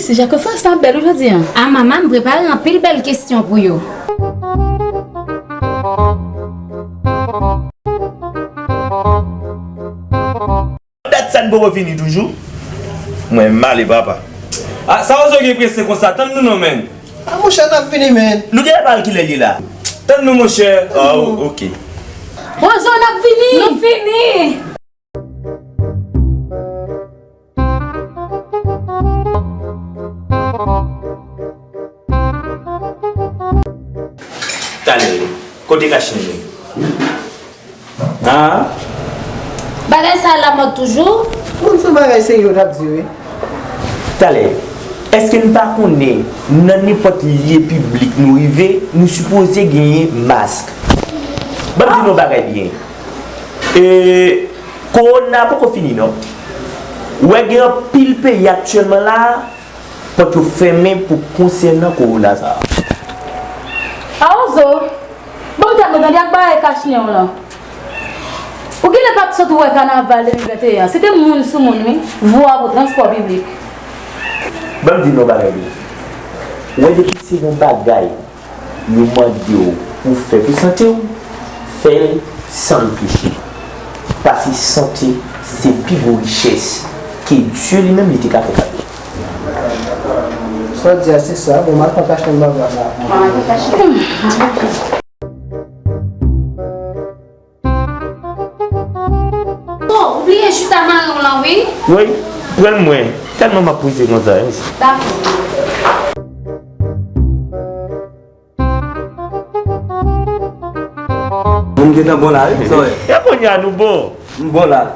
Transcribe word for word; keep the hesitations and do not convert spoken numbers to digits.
Sis, Jakofrans la bèl wi jodi a. A manman, m prepare anpil bèl kesyon pou yo. Dat sa n poko fini toujou? Mwen m ale papa. A, sa Ozo gen prese konsa? Tann nou non, menn. A, monchè, n ap vini, menn. Nou genlè pa wè kilè l ye la. Tann nou, monchè. A, o-, oke. Ozo, n ap vini. Nou fini. Talè, kote kachnen yo? A? Bagay sa lamòd toujou. Bon, se yon bagay serye w t ap di, wi. Talè, èske n pa konnen nan nenpòt lye piblik nou rive, nou sipoze genyen mask? Ban m di nou yon bagay byen. E, kowona poko fini, non. Ou wè gen anpil peyi aktyèlman la, pòt yo fèmen pou konsènan kowona sa a. A Ozo, ban m tande, tande ak bagay kachnen w lan. Ou genlè pa t sot wè kanaval de mil venteyen an. Se te moun sou moun, wi. Vwa pou transpò piblik. Ban m di nou yon bagay byen. Ou wè depi se yon bagay yo mande w pou w fè pou sante w, fè l san reflechi. Paske sante se pi gwo richès ke Dye li menm li te ka fè kado. Sa w di a se sa, bon, m al pran kachnen m nan vwal la. Oh, ou bliye chita maren w lan, wi. Wi, pran mwen. Tèlman m ap prize konsa, wi. Dakò. Bon, m gentan bon la, wi. Sa w ye? E kounye a nou bon. M bon la.